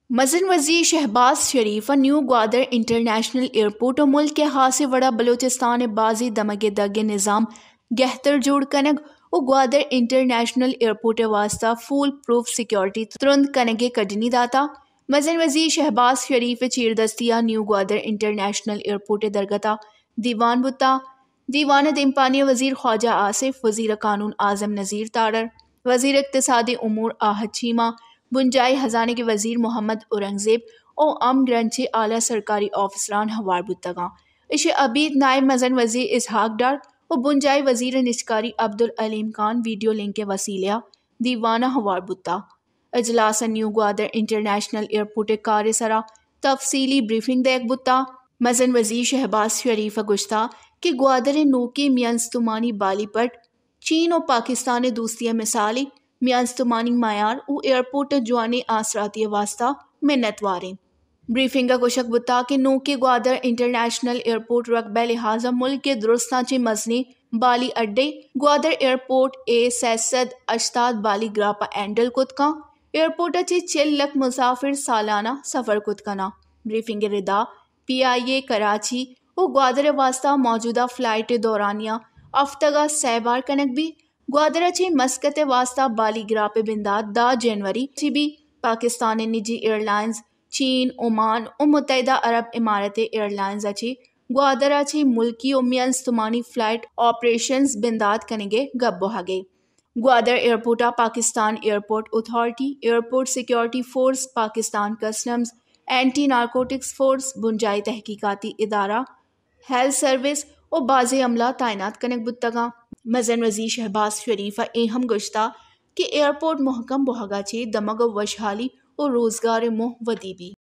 مزن وزیر شہباز شریف ء نیو گوادر انٹرنیشنل ایئرپورٹ ء ملک ء ہاسیں وڑ ء بلوچستان ء بازیں دمگ ء دگ ء نظام گہتر جوڑ کنگ ء گوادر انٹرنیشنل ایئرپورٹ ء واستہ فول پروف سیکیورٹی ترند کنگ ء کڈنی داتا۔ مزن وزیر شہباز شریف ء چیردستی ء نیو گوادر انٹرنیشنل ایئرپورٹ ء درگت ء دیوان بوتا۔ دیوان ء دیمپانی ء وزیر خواجہ آصف، وزیر قانون اعظم نذیر تارڑ، وزیر اقتصادی امور آحد چیمہ، بنجاہی ہزانگ ء وزیر محمد اورنگزیب ء ہم گرنچیں اعلی سرکاری آفیسران ہوار بوتگاں۔ ایشی ء ابید نائب مزن وزیر اسحاق ڈار ء بنجاہی وزیر ء نجکاری عبدالعلیم خان ویڈیو لنک ء وسیلہ ء دیوان ء ہوار بوتگ۔ اجلاس ء نیو گوادر انٹرنیشنل ایئرپورٹ ء کار ء سرا تفصیلی بریفنگ دئیگ بوتگ۔ مزن وزیر شہباز شریف ء گوشتگ کہ گوادر ء نوکیں میان استمانی بالی پٹ چین ء پاکستان ء دوستی ء مثالے، میان استمانی معیار ء ایئرپورٹ ء جوانیں آسراتی ء واستہ منت واریں۔ بریفنگ ء گوشگ بوتگ کہ نوکیں گوادر انٹرنیشنل ایئرپورٹ رقبہ ء لحاظ ء ملک ء درستاں چہ مزنیں بالی اڈے۔ گوادر ایئرپورٹ ء سئے سد ہشتاد بالی گراپ ء ہینڈل کت کن۔ ایئرپورٹ ء چہ چل لکھ مسافر سالانہ سفر کت کناں۔ بریفنگ ء ردا پی آئی اے کراچی ء گوادر ء واستہ موجودہ فلائٹ ء دورانیہ ہفتگ ء سئے بار کنگ بیت۔ گوادر ء چہ مسقط ء واستہ بالی گراپ ء بندات دہ جنوری چہ بی پاکستان ء نجی ایئرلائنز، چین، اومان ء متحدہ عرب امارات ء ایئرلائنز ء چہ گوادر ء چہ ملکی ء میان استمانی فلائٹ آپریشنز بندات کنگ ء گپ بوھگ ء۔ گوادر ایئرپورٹ ء Pakistan airport authority, airport security force, Pakistan customs, anti narcotics force, بنجاہی تحقیقاتی ادارہ، ہیلتھ سروس ء بازیں عملہ تعینات کنگ بوتگاں۔ مزن وزیر شہباز شریف ء اے ہم گوشتگ کہ ایئرپورٹ مھکم بوھگ ء چہ دمگ ء وشحالی ء روزگار ء موہ ودی بیت۔